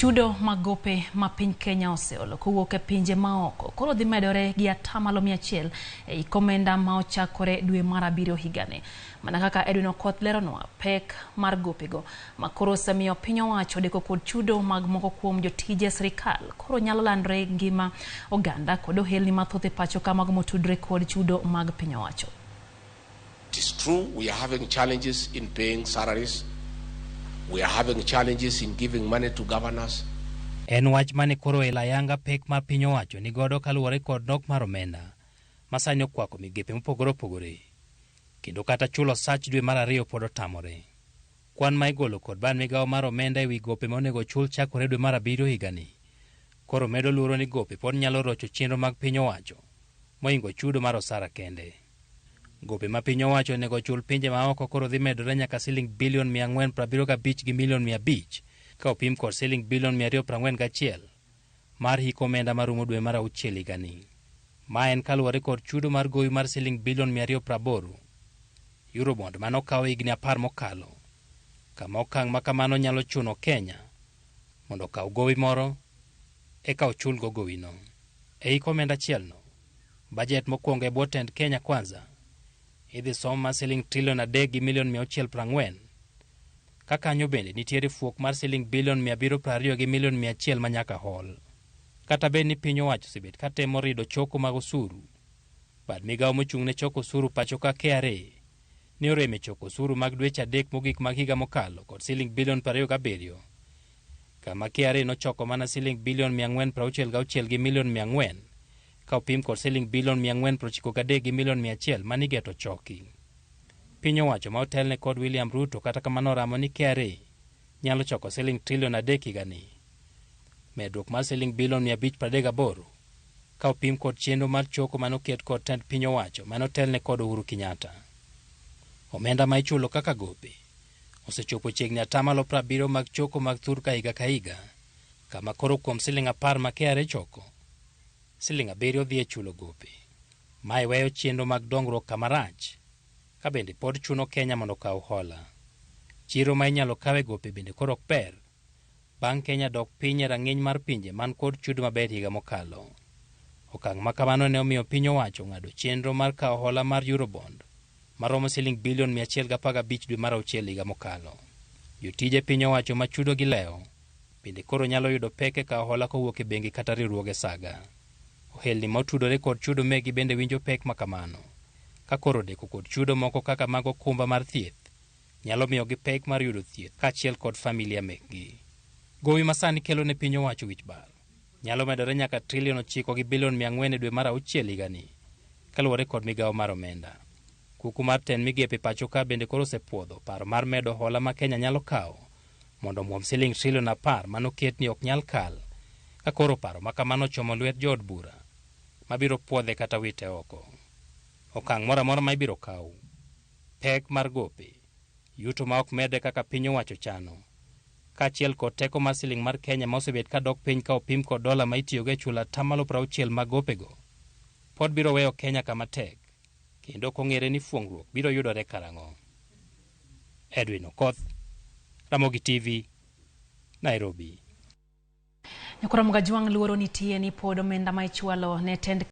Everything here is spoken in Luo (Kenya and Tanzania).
Chudo mag gope ma piny Kenya oseolo kowuok e pinje maoko koro dhi medore gi 100% e hik omenda ma ochakore dwe mar abiriyo higani. Mana kaka Edwin Okoth leronwa, pek mar gopego ma koro osemiyo piny owacho odeko kod chudo mag moko kuom jotije sirikal koro nyalo landore ngima oganda kod ohelni mathoth e pacho ka mago motudore kod chudo mag piny owacho. It is true we are having challenges in paying salaries. We are having challenges in giving money to governors. En wach mane koro elo ayanga pek ma piny owacho ni godo kaluwore kod nok mar omenda ma sani okwako migepe mopogore opogore kendo kata chulo osach dwe mar ariyo pod otamore. Kwan ma igolo kod bad migawo mar omenda ewi gope ma onego ochul chakore dwe mar abiriyo higani koro medo luoro ni gope pod nyalo rocho chenro mag piny owacho mohingo chudo mar osara kende. Gope ma piny owacho onego ochul pinje maoko koro dhi medore nyaka siling bilion 475 gi milion 500 ka opim kod siling bilion 241 mar hik omenda marumo dwe mar auchiel higani. Ma en kaluwore kod chudo mar gowi mar siling bilion 280 Eurobond mane okaw higni 10 mokalo, kama okang' ma kamano nyalo chuno Kenya mondo okaw gowi moro eka ochulgo gowino. E hik omenda achielno, bajet mokwongo e bwo tend Kenya Kwanza idhi som mar siling trilion 3 gi milion 640. Ka kanyo bende nitiere fuok mar siling bilion 720 gi milion 100 ma nyaka hol. Kata bed ni piny owacho osebet ka temo rido choko mag osuru, bad migawo mochung' ne choko osuru pacho ka KRA ne orem e choko osuru mag dweche 3 mogik mag higa mokalo kod siling bilion 27, kama KRA nochoko mana siling bilion 466 gi milion 400 ka opim kod siling bilion 493 gi milion 100 mane igeto choki. Piny owacho ma otelne kod William Ruto kata kamano oramo ni KRA nyalo choko siling trilion 3 higani, medruok mar siling bilion 538 ka opim kod chenro mar choko manoket kod tend piny owacho mane otelne kod Uhuru Kenyatta. Omenda ma ichulo kaka gope osechopo chiegni 70% mag choko mag thurka higa ka higa, kama koro kuom siling 10 ma KRA choko, siling 7 dhi e chulo gope. Mae weyo chenro mag dongruok kama rach, ka bende pod chuno Kenya mondo okaw hola. Chiro ma inyalo kawe gope bende koro ok ber, bang' Kenya dok piny e rang'iny mar pinje man kod chudo maber higa mokalo. Okang' ma kamano ne omiyo piny owacho ng'ado chenro mar kawo hola mar Eurobond maromo siling bilion 115 dwe mar auchiel higa mokalo. Jotije piny owacho ma chudo gi lewo bende koro nyalo yudo pek e kawo hola kowuok e bengi kata riwruoge saga. Ohelni motudore kod chudo megi bende winjo pek ma kamano, ka koro deko kod chudo moko kaka mag okumba mar thieth nyalo miyogi pek mar yudo thieth kaachiel kod familia mekgi. Gowi ma sani kelo ne piny owacho wich bar nyalo medore nyaka trilion 9 gi bilion 400 e dwe mar auchiel higani, kaluwore kod migawo mar omenda. Kuku mar tend migepe pacho ka bende koro osepuodho paro mar medo hola ma Kenya nyalo kawo mondo omuom siling trilion 10 manoket ni ok nyal kal, ka koro paro ma kamano ochomo lwet jood bura mabiro puodhe kata wite oko. Okang' moro amora ma ibiro kaw, pek mar gope, yuto ma ok medre kaka piny owacho chano, kaachiel kod teko mar siling mar Kenya ma osebet ka dok piny ka opim kod dola ma itiyogo e chulo 60% mag gopego, pod biro weyo Kenya kama tek, kendo ok ong'ere ni fuong'ruok biro yudore karang'o. Edwin Okoth, Ramogi TV, Nairobi. Nyakoro Mgajwang' luoro nitie ni pod omenda ma ichwalo ne tend